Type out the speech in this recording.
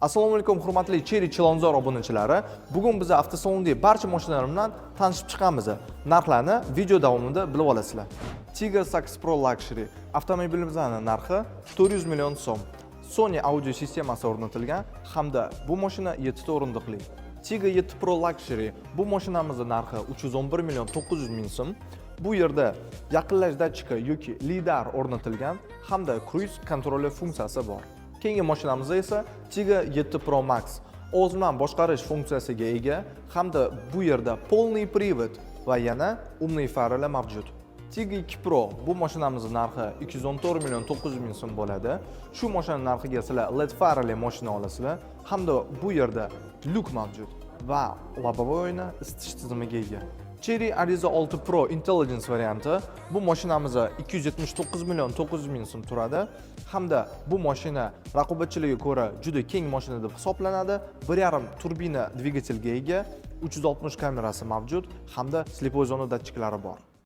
Assalomu alaykum, hurmatli Chery Chilonzor obunachilari. Bugun biz avtosalondagi barcha mashinalar bilan tanishib chiqamiz. Narxlarni video davomida bilib olasizlar. Tiggo 8 Pro Luxury avtomobilimizning narxi 400 million so'm. Sony audio sistemasi o'rnatilgan hamda bu mashina 7 ta o'rindiqli. Tiggo 7 Pro Luxury, bu mashinamizning narxi 311 million 900 ming so'm. Bu yerda yaqinlash datchiki yoki lidar o'rnatilgan hamda kruiz kontroli funksiyasi bor. Keyingi mashinamiz esa Tiggo 7 Pro Max o'z bilan boshqarish funksiyasiga ega hamda bu yerda полный привод va yana умный faralar mavjud. Tiggo 2 Pro, bu mashinamizning narxi 214 million 900 ming so'm bo'ladi. Shu mashina narxiga sizlar LED farali mashina olasizlar hamda bu yerda lyuk mavjud va лобовой oyna isitish tizimiga ega. Chery Arrizo 6 Pro Intelligence varianti, bu mashinamiz 279 million 900 ming so'm turadi hamda bu mashina raqobatchiligiga ko'ra juda keng mashina deb hisoblanadi. 1,5 turbina dvigatelga ega, 360 kamerasi mavjud hamda слепой zona datchiklari bor.